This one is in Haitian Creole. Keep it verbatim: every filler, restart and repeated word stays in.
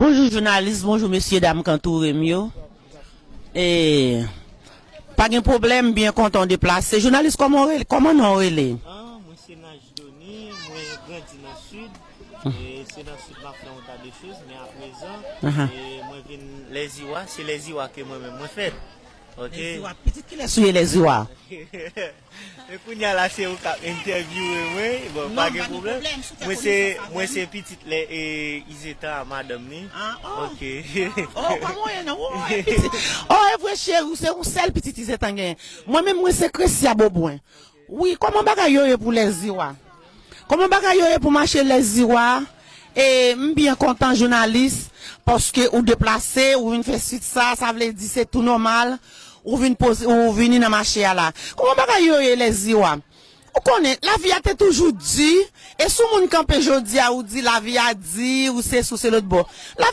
Bonjou jounalis, bonjou mesye dam k antoure m yo. E, pa gen pwoblèm, byen kontan w deplase. Jounalis, kòman w rele? Kòman non w rele? Ah, mwen se Najdoni, mwen grandi nan Sid. E se nan Sid m ap fè yon ta de choz, men aprezan, e mwen vin Lèziwa, se Lèziwa ke mwen menm mwen fèt. Ok. Lèziwa, pitit kilès ou ye Lèziwa? E kounye a la se ou k ap entèvyouwe mwen. Bon, pa gen pwoblèm. Mwen se, mwen se pitit lè, e, Izeta a madanm li. Ah, oh. Ok. Oh, kòman w ye non? Oh, e pitit. Oh, e vre cheri, ou se yon sèl pitit Izeta genyen. Mwen menm, mwen se Kresya Bobwen. Wi, kòman bagay yo ye pou Lèziwa? Kòman bagay yo ye pou mache Lèziwa? E m byen kontan jounalis, paske ou deplase, ou vin fè swit sa, sa vle di se tou nòmal, ou vin poze, ou vini nan mache a la. Kòman bagay yo ye Lèziwa? Ou konnen, lavi a te toujou di, e si w moun kanpe jodi a, ou di lavi a di, ou se sou se lòt bò. Lavi